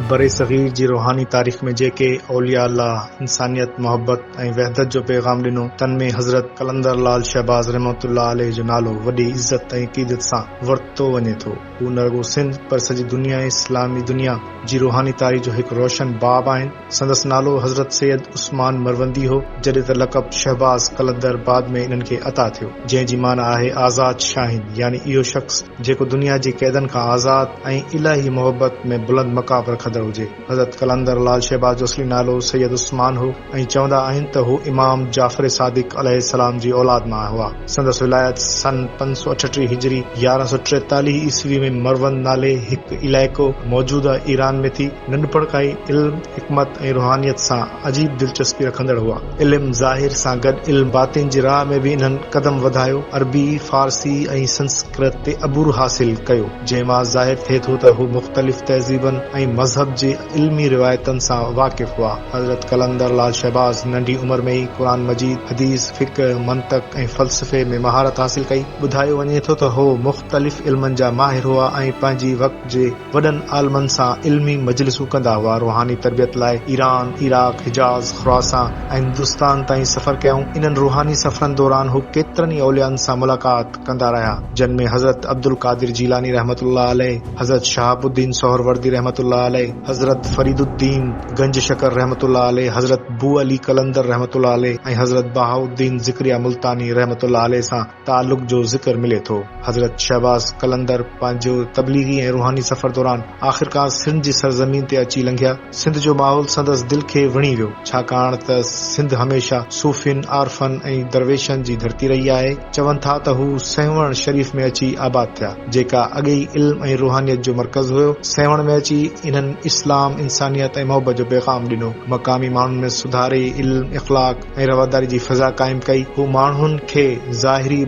برصغير جي روحاني تاريخ ۾ جيڪي اولياء الله انسانيت، محبت ۽ وحدت جو پيغام ڏنو، تن ۾ حضرت قلندر لعل شهباز رحمة الله عليه جو نالو وڏي عزت ۽ عقيدت سان ورتو وڃي ٿو. هو نه رڳو سنڌ پر سڄي دنيا ۽ اسلامي دنيا جي روحاني تاريخ جو هڪ روشن باب آهن. سندس نالو حضرت سيد عثمان مروندي هو، جڏهن ته لقب شهباز قلندر بعد ۾ انهن کي عطا ٿيو، جنهن جي معنيٰ آهي آزاد شاهين يعني اهو شخص جيڪو دنيا جي قيدن کان آزاد ۽ الاهي محبت ۾ بلند مقام رکندڙ هجي. حضرت قلندر لعل شهباز جو اصلي نالو سيد عثمان هو ۽ چوندا آهن ته هو امام جعفر صادق عليه السلام جي اولاد مان هئا. سندس ولايت سن 538 هجري، 1143 عيسوي ۾ مروند نالي هڪ علائقو موجوده ايران ۾ ٿي. ننڍپڻ کان ئي علم، حڪمت ۽ روحانيت سان عجيب دلچسپي رکندڙ هئا. علم ظاهر سان گڏ علم باطن جي راهه ۾ به انهن قدم وڌايو. عربي، فارسي ۽ سنسڪرت تي عبور حاصل ڪيو، جنهن مان ظاهر ٿئي ٿو ته هو مختلف تهذيبن ۽ مذهب جي علمي روايتن سان واقف هئا. حضرت قلندر لعل شهباز ننڍي عمر ۾ ئي قرآن مجيد، حديث، فقه، منطق ۽ فلسفي ۾ مهارت حاصل ڪئي. ٻڌايو وڃي ٿو ته هو مختلف علمن جا ماهر هئا ۽ پنهنجي وقت جي وڏن عالمن سان علمي مجلسون ڪندا هئا. روحاني تربيت لاء ايران، عراق، حجاز، خراسان ۽ هندستان تائين سفر ڪيائون. انهن روحاني سفرن دوران هو ڪيترن ئي اوليائن سان ملاقات ڪندا رهيا، جن ۾ حضرت عبدالقادر جيلاني رحمة الله عليه، حضرت شهاب الدين سهروردي رحمة الله عليه، حضرت فريد الدين گنج شڪر رحمة الله عليه، حضرت بو علي قلندر رحمة الله عليه ۽ حضرت بهاء الدين ذڪريا ملتاني رحمة الله عليه سان تعلق جو ذڪر ملي ٿو. حضرت شهباز قلندر پنهنجو تبليغي ۽ روحاني سفر دوران آخرڪار سنڌ جي سرزمين تي اچي لنگهيا. سنڌ جو ماحول سندس دل کي وڻي ويو، ڇاڪاڻ ته سنڌ هميشه صوفين، عارفن ۽ درويشن جي ڌرتي رهي آهي. چون ٿا ته هو سيوهڻ شريف ۾ اچي آباد ٿيا، جيڪا اڳي ئي علم ۽ روحانيت جو مرڪز هيو. سيوهڻ ۾ اچي انهن اسلام، انسانيت ۽ محبت جو پيغام ڏنو. مقامي ماڻهن ۾ سڌاري، علم، اخلاق، ۽ رواداري جي فضا قائم ڪئي. هو ماڻهن کي ظاهري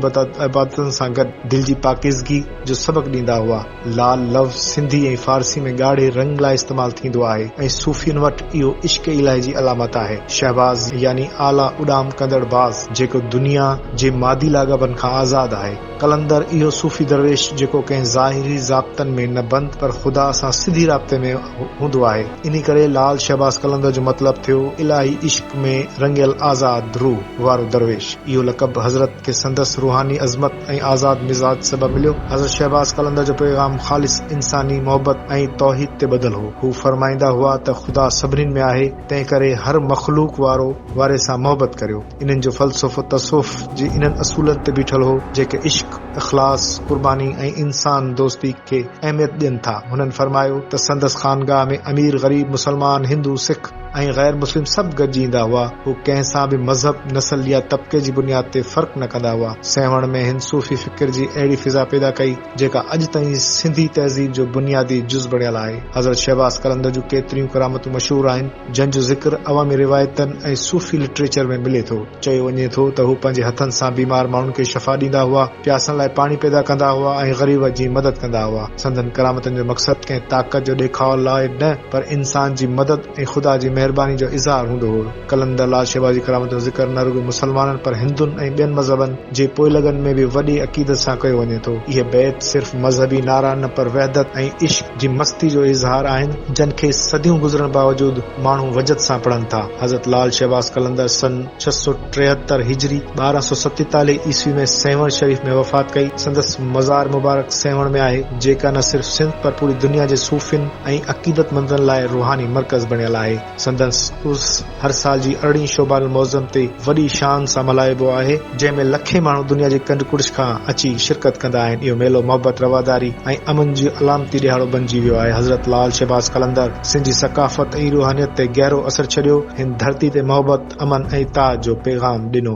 عبادتن سان گڏ دل جي پاڪيزگي جو سبق ڏيندا هئا. لال لفظ سنڌي ۽ فارسي ۾ ڳاڙهي رنگ لاء استعمال ٿيندو آهي ۽ صوفين وٽ اهو عشق الاهي جي علامت آهي. شهباز يعني اعليٰ اڏام ڪندڙ باز جيڪو دنيا جي مادي لاڳاپن کان آزاد آهي. قلندر اهو صوفي درويش جيڪو ڪنهن ظاهري ضابطن ۾ نه بند پر خدا سان سڌي رابطي ۾ هوندو آهي. انهي ڪري لعل شهباز قلندر جو مطلب ٿيو الاهي عشق ۾ رڱيل آزاد روح وارو درويش. اهو لقب حضرت کي سندس روحاني عظمت ۽ آزاد مزاج سبب مليو. حضرت شهباز قلندر جو پيغام خالص انساني محبت ۽ توحيد تي ٻڌل هو. هو فرمائيندا هئا ته خدا سڀنين ۾ آهي، تنهن ڪري هر مخلوق وارو واري سان محبت ڪريو. انهن جو فلسفو تصوف جي انهن اصولن تي بيٺل هو، جيڪي عشق، اخلاص، قرباني ۽ انسان دوستي کي اهميت ڏين ٿا. هنن فرمايو ته سندس خانگاهه ۾ امير، غريب، مسلمان، هندو، سک ۽ غير مسلم سڀ گڏجي ايندا هئا. هو ڪنهن سان به مذهب، نسل يا طبقي جي بنياد تي فرق نه ڪندا هئا. سيوهڻ ۾ هن صوفي فڪر جي اهڙي فضا پيدا ڪئي، جيڪا اڄ تائين سنڌي تهذيب جو بنيادي جز بڻيل آهي. حضرت شهباز قلندر جون ڪيتريون ڪرامتون مشهور آهن، جن جو ذڪر عوامي روايتن ۽ صوفي لٽريچر ۾ ملي ٿو. چيو وڃي ٿو ته هو پنهنجي هٿن سان بيمار ماڻهن کي شفا ڏيندا هئا، پياسن لاء پاڻي پيدا ڪندا هئا ۽ غريب جي مدد ڪندا هئا. سندن ڪرامتن جو مقصد ڪنهن طاقت جو ڏيکاء لاء نه پر انسان جي مدد ۽ خدا جي مهرباني جو اظهار هوندو هو. قلندر لعل شهباز جي ڪرامتن جو ذڪر نه رڳو مسلمانن پر هندن ۽ ٻين مذهبن جي پوئلڳن ۾ به وڏي عقيدت سان ڪيو وڃي ٿو. اهي بيت صرف مذهبي نعرا نه پر وحدت ۽ عشق جي مستي جو اظهار آهن، جن کي صديون گذرڻ باوجود ماڻهو وجد سان پڙهن ٿا. حضرت لعل شهباز قلندر سن 673 هجري، 1247 عيسوي ۾ سيوهڻ شريف ۾ وفات ڪئي. سندس مزار مبارڪ سيوهڻ ۾ آهي، جيڪا نه صرف سنڌ پر پوري دنيا جي صوفين ۽ عقيدتمندن لاء روحاني مرڪز بڻيل آهي. سندس عرس هر سال جي ارڙهين شعبان المعظم تي وڏي شان سان ملهائبو آهي، جنهن ۾ لکين ماڻهو دنيا جي ڪنڊ ڪڙڇ کان اچي شرڪت ڪندا آهن. اهو ميلو محبت، رواداري ۽ امن جو علامتي ڏهاڙو بنجي ويو آهي. حضرت لعل شهباز قلندر سنڌ جي ثقافت ۽ روحانيت تي گهرو اثر ڇڏيو. هن ڌرتي تي محبت، امن ۽ اتحاد جو پيغام ڏنو.